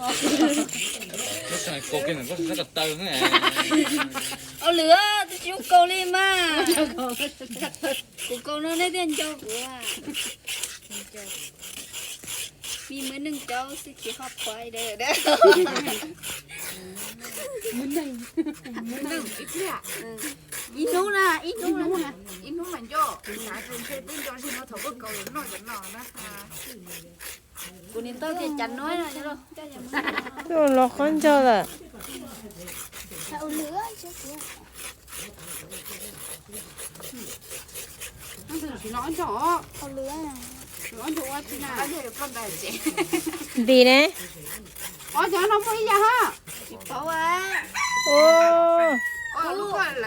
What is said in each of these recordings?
Ua lwm, twb tsis ua kaus li mas. Kuv kaus no nej thiaj nco kuv. Me muaj neej cauv xwb tsis hot phoiv. Ib hnub na, ib hnub, ib hnub mas nco, nco thaum koj kaus noj cov no na. Kuv nim tau tias cas no. Los qhov ncauj lawm. Ntim ne.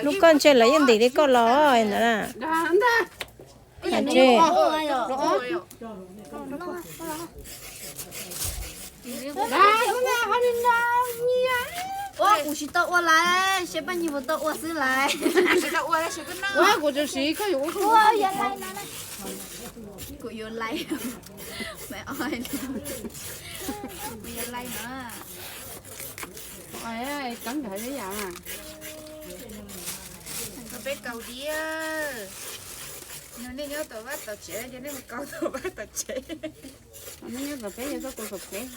Lub koj ntshe lawv yeej ntim li koj los ntawd na. Ua kuv tsis tau ua laiv, seb Paj Nyiag puas tau ua xwb laiv. Kuv tsis siv koj yuav ua. Kuv yuav laiv, kuv yuav laiv no. Txeeb nkawd li yam. Peb kaus diab. Nws nej nyob tom vaj tom tsev, yog nej mus kaus tom vaj tom tsev. Nej nyob tom peb, yog koj kaus tom peb.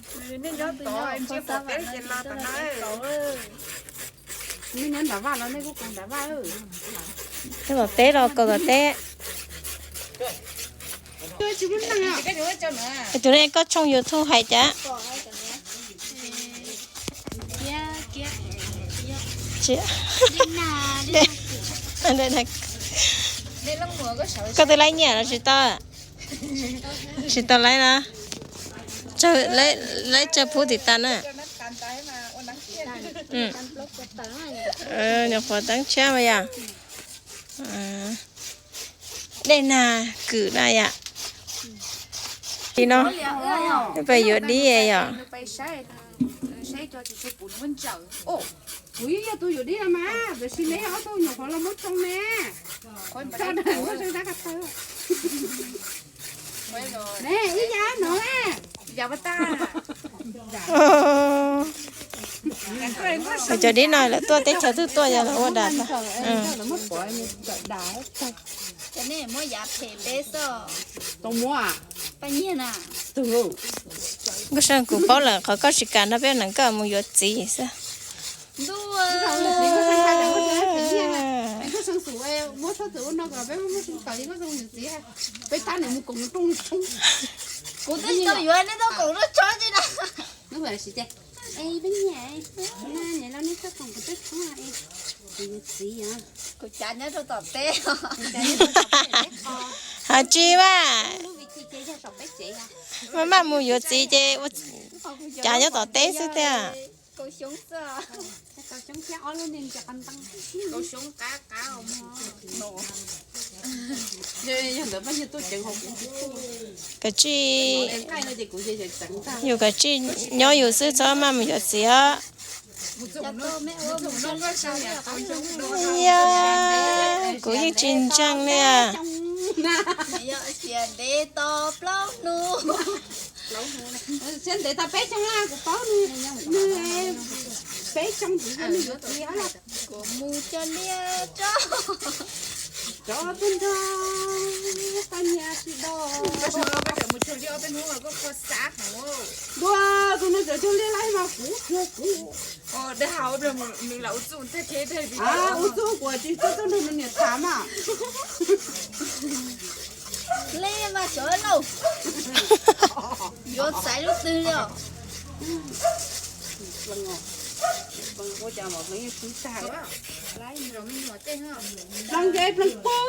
Nej nyob tom, ntsiab pom peb ces los tom no. Nej nyob nram vaj los nej kuj kaus nram vaj. Nyob tom teb los kaus tom teb. Tus ne koj tshooj YouTube hais cas? Koj twb laib nyiaj los tsis tau? Tsis tau laib na. Laib tsawg phub tiv tas na? Nyuam qhuav teeb tshiab mas yom. Dej nag kwm na yom. Li no, peb yuav dib yom. Kuv yeej yog tus yuav dib no mas, tiam sis neb ob tug nyuam qhuav los muab tsoo ne. Tso daim muab zoo sab ko taw. Ne ib yam no na. Cov dib no lawv tuaj teb chaws twg tuaj yog lawv ua dam tag. Nkauj Seej, kuv paub lawm qhov koj tsis kam nrog peb nees koj mus yuav txiv xwb. Kuv twb tsis tau yuav nej tau koom rau tso li na. Peb nyiam, niam laus nej txhob koom kuv tub tshoob es kuv yuav txiv os. Kuv cav nyob rau tom teb. Hais tsis mas, maj maj mus yuav txiv ces cav nyob tom teb xwb tiag. Kav tsij, yus kav tsij nyob yus xwb, txhob maj mus yuav txiv os. Yog, kuv yeej tsis ntseeg li. Ntev tau plaub hnub. Ntev tau peb xyoo na, kuv paub nws, nws peb xyoo ntxiv nws yuav txiv os. Kuv mus cog liaj tso. Cov tub nrog tau nyias tsis do. Dua tus nws cov cog liaj laij mas kuv, kuv, kuv. Ua txuj kuv tsis txawj txuj nrog nws niam tham mas. Li mas xyov lauj, yuav xaiv lub twg li os. Pleev nce pleev pog.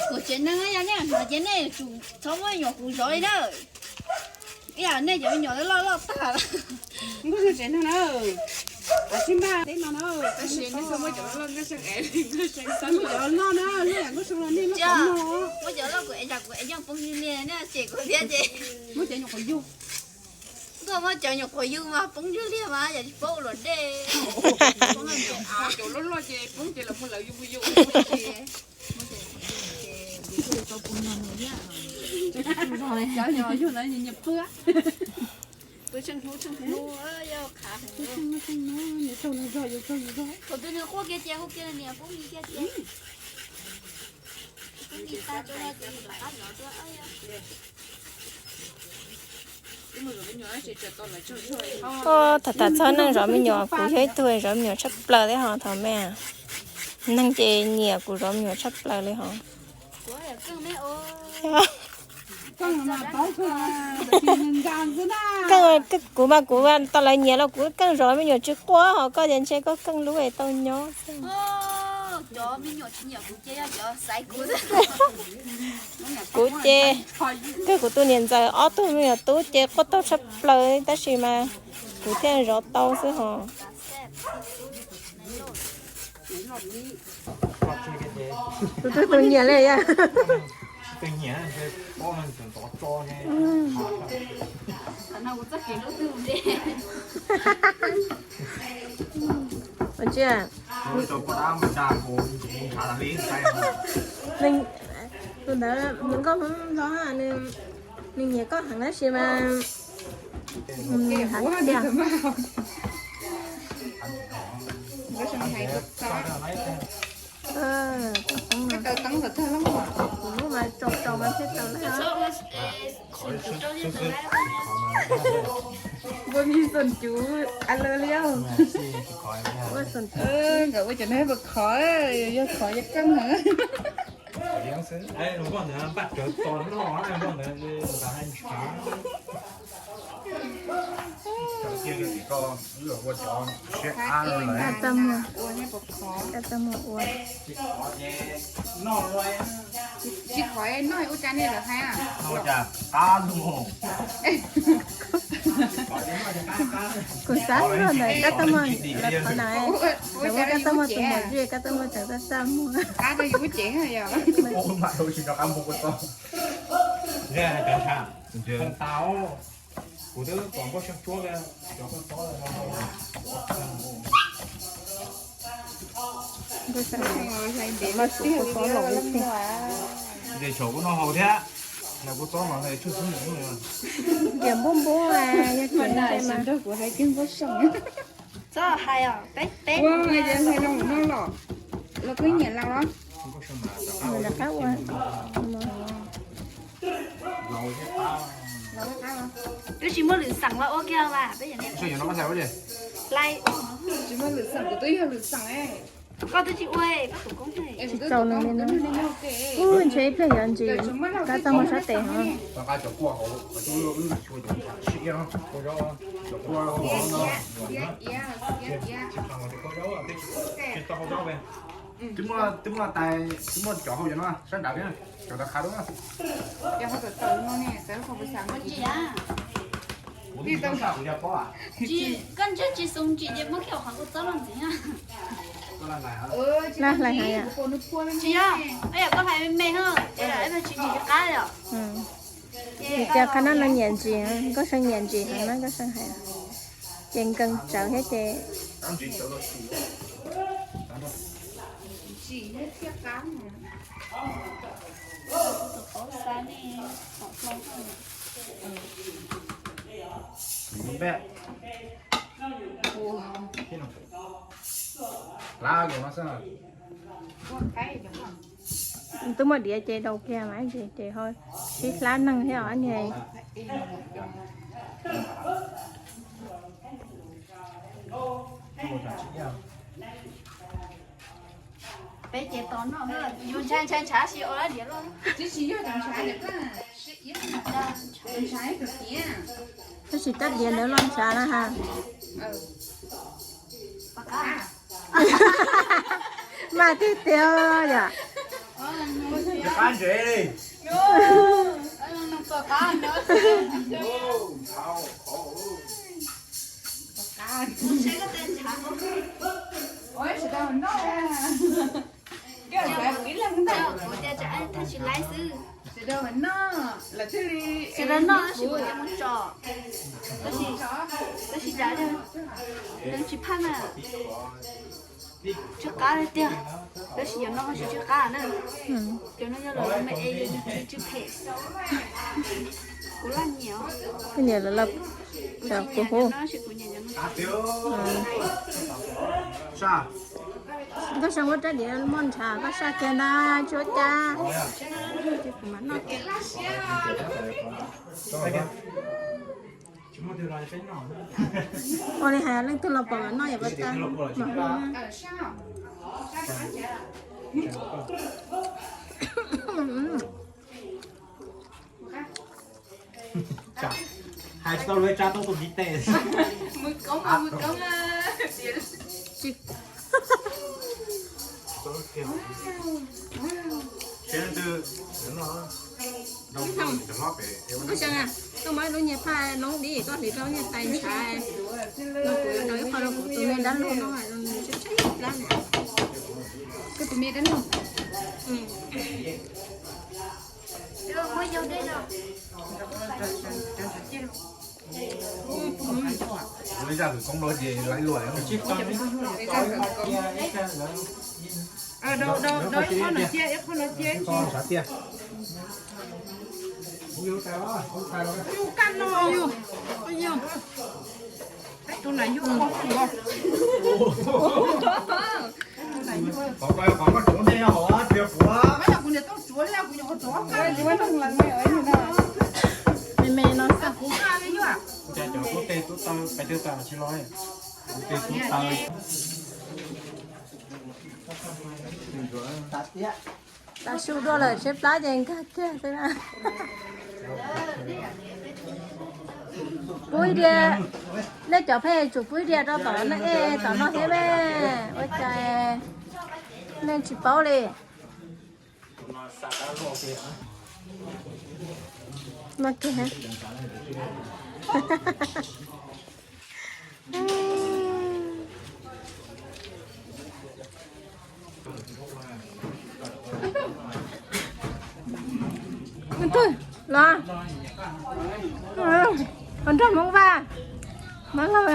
Kuv tsev neeg yog nej hnov ces nej tsum txhob muab nyuam qhuav zov li na. Ib yam nej cov me nyuam loj loj tag. Nkauj Seej tsev neeg na, a tsis npaj teb no na. Tab sis nej txhob muab cov loj loj Nkauj Seej ev li, Nkauj Seej txhob muab cov loj na, loj yam Nkauj Seej los nej loj qhov no. Muab cov loj kuv ev, yam kuv ev nyob poob li nej cem kuv thiab ces. Muab cov nyuam qhuav yug. Koj muab cov nyuam qhuav yug mas poob ntsuj liag mas yog tsis paub ua luam dej. Cov loj loj ces poob ces lawv muab lawv yug mus yug. Cov yog yug lawv nyiam pw. Pw tsheej hnub tsheej hnub, yog qhav heev. Thaum twg nws quaj kiag ces hu kiag niam pub nws kiag ces. Pub nws tag tso no ces rov qab zov dua. Tham tham txog neeg zov me nyuam, kuv yog ib tug zov me nyuam tshaj plaws li ho thaum me. Neeg ces nyiam kuv zov me nyuam tshaj plaws li ho. Keej, kuv mas kuv tau lawv nyiam los kuv keej zov me nyuam tsis quaj, ho koj ces ntshe koj keej lub es tau nyob. Kuv ces, kawg kuv tus niam ntxawm ob tug me nyuam tub ces quaj taug tshaj plaws tab sis mas kuv thiaj zov tau xwb ho. Tus twb tus nyiam li yog. Ua ntsia, tus ntawd nws nkauj hwv nrov, nws nyiam koj heev tab sis mas hav tiag. Kuv lub mas tsaus tsaus mas thiaj tau lawm. Npua mi xoom cuv a lawv li. Nkawd ua cov no puas khov, yog khov yog keej heev. Kab txaj muag, kab txaj muag ua. Tsis qhov noj ua cas ne lawv hais. Kuv xav luag ntawm kab txaj muag, lawv qhov ntawd, lawv muab kab txaj muag tus muam zij kab txaj muag tseem kab txaj muag. Ces thaum kuv noj haus thiab, kuv txob mas tshwj xeeb. Ces npub npub yog ces nrog kuv hais kiag npub seej. Txob hais os, peb peb. Ua yog hais los no los, los kuj nyiam los los. Rov qab ua. Twb tsis muaj lwm xeem los ua kiag mas peb yog ne. Tsis muaj lwm xeem, kuv twb yog lwm xeem. Koj twb tsis ua, koj tus koob tsis txaus nws li no. Ub, ntshe ib pliag yuav ntsis kab txaj muag sab tes hov. Twb muaj tais, twb muaj cov hau no sab nrad, cov ntawd qha dua. Koj ntsej tsis xoo tsis ces muab kiag qhov kuv txob los ntxiv. Tsis yog, yam koj hais me me, tsis ntsim qab yom. Vim tias qhov no no nyiam ntsim, Nkauj Seej nyiam ntsim heev na, Nkauj Seej hais. Ces nkees tsawv thiab ces. Twb muaj diav ces daus kiag mas ces ho sib hlab neeg thiab os niag. Peb ces tos noj, yus ntshai ntshai ntshav tsis ua diav loj. Tab sis tab diav ntawd loj ntshav na ha. Mas tiag tiag yom. Kuv tias tsis laib xwb. Tsis tau noj tab sis kuv yuav mus tso. Tab sis, tab sis cas nws tsis phaj na. Tsw qab tiag, tab sis cov no tsis tsw qab na. Cov no yog lawv me es yus tsw phem. Kuv laj nyiam. Nyiam lawv laj tsam kuv hu. Koj xyov muab rab diav muaj ntshav koj saj kiag ntag tsis ua cas. Kuv mam noj kiag. Ua li hais leej twg los pom mam noj yam pas tas. Hais tsis tau lus tsab tuaj tus ntiv tes. Koj xyov, koj muab lub nyuag phaj noob dib koj hliv rau nyuag tais ntshav no, kuv yuav daus ib qho rau kuv tus me dab laug noj, tshaib tshaib plab na. Koj tus me dab laug. Ib zaj hwm koob lawm ces laiv luam. Daus, daus, daus ib qho no cia, ib qho no cia. Yus kaj no, yus, yus. Tus na yus ua kuv. Qhov ko, qhov koj tsuav ntej yog hauv txiav quav. Me me no xwb. Kuv kaj li yus. Cas cov tub tej tub taw pais twg tas tsis los. Tub tej tub taw. Tas su dua lawm tshaib plab ces nkag kiag xwb na. Pub ib diav, nej cov pheej tsum pub ib diav rau tom no ej, tom no thiab me. Ua cas nej tsis paub li. No kiag. Twg los? Nrog Hmoob Vaj. Mas los.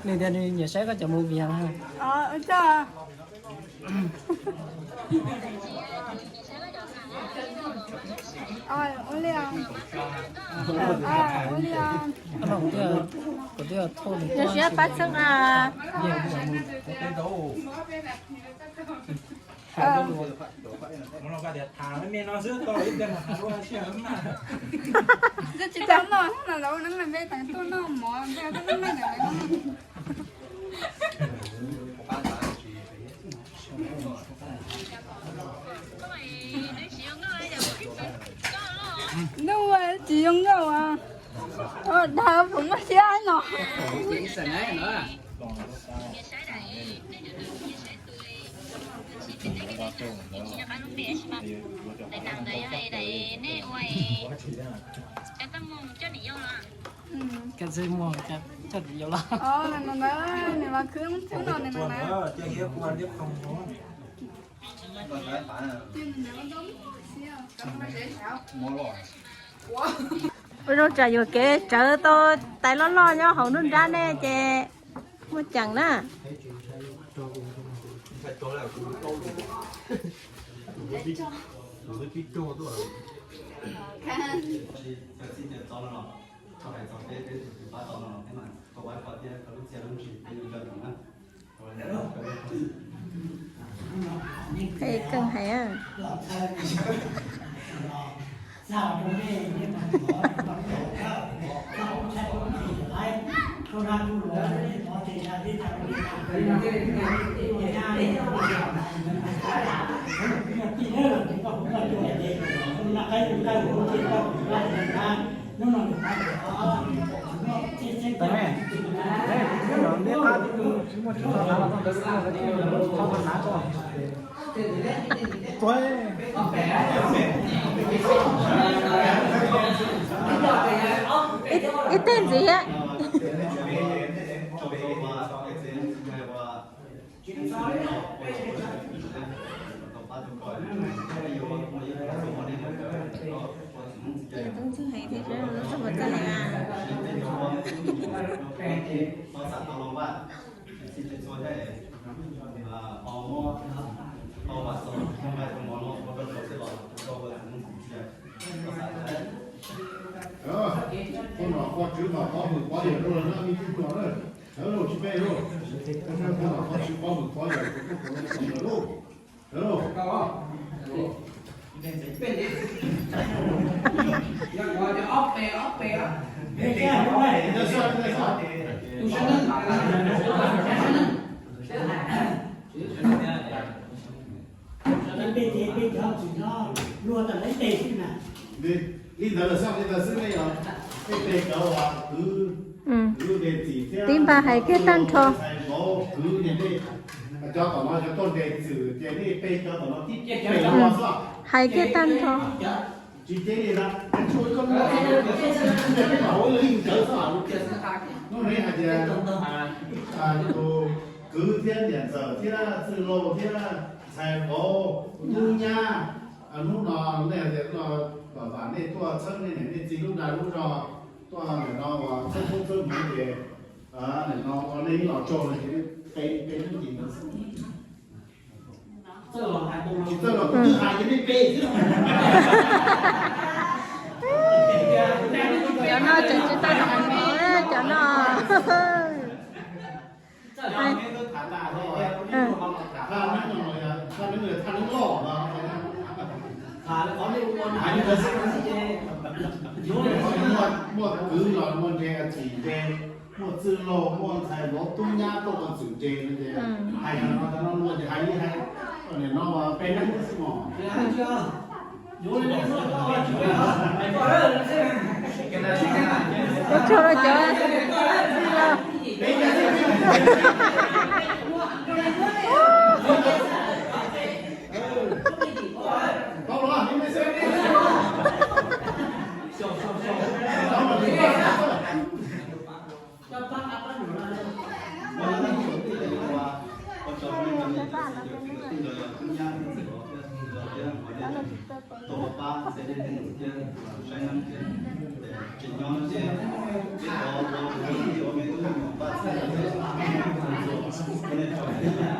Nws tias nws nyiam saib koj cov movie. Kuv twb thauj nws. Yog siab pab txheeb a. Tsis tau noj hnub no lawv ua neeb me me tas tuaj noj mov npej koj neeb me ntawm lawv noj. Nub tsis zoo nkauj as. Dag pum muaj siab no. Koj txij muag coj tim yau los. Nws los khwb thwb no nws no na. Ua zoo tsam yuam kev tsawv tau tais loj loj nyob hauv nruab nrab nej ces muaj ceem na. Phem kawg hais. Ib teg ntxiv thiab. Tub Ntxawg Heev thiab lub txoj puas txawj heev na. Koj nom koj tswv mas pov hwm pov yawm rau lawm na, me tub koj na. Sawv lauj, tsis peb lauj. Koj nom koj tswv pov hwm pov yawm rau koj lawm lauj. Sawv lauj. Li ntawd lawm xwb, li ntawd xwb nej yog nej pe cov uas kwv, kwv Dej Txim thiab tib npag hais kiag tag nrho. Ntxhais Vauv kwv ces nej cov tom no cov tuaj Dej Txwm ces nej pe cov tom no tib pe xwb. Hais kiag tag nrho. Tsis ceeb li na, tshuav ib koj lub, peb mam ua ib lub li ntawd xwb. Hnub no hais tias tus kwv thiab niam ntxawm thiab txwj laug thiab ntxhais vauv, tub nyab, hnub no nej hais tias no vam vam nej tuaj txhawb nej niam nej txiv lub dag lub zog, tuaj nim no uas txhawb txhawb txhawb hmoov ces nim no ua nej ib los tsaug no ces pe pe lub ntim ntawd xwb. Tsis txawj los kuv twb hais ces nej pe xwb. Cov no tseem tsis tau tham no, cov no. Muaj kwv los muaj Dej Txim Dej, muaj txwj laug, muaj ntxhais vauv tub nyab tuaj ua Txwm Dej no ces hais no cov no luag ces hais li hais, nim no pe neeb xwb mos. Ua tsaug rau cov txwj laug.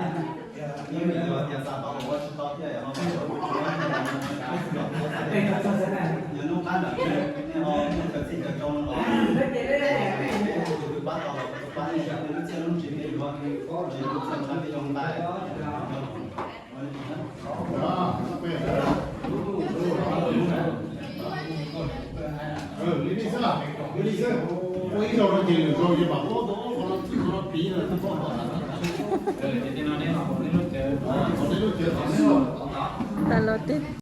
Li nej xwb, li nej xwb, ua ib zaug no ces lwm zaug ces mam ua tau qhov no twb qhov no piv no. Qhov nej lub cawv, qhov nej lub.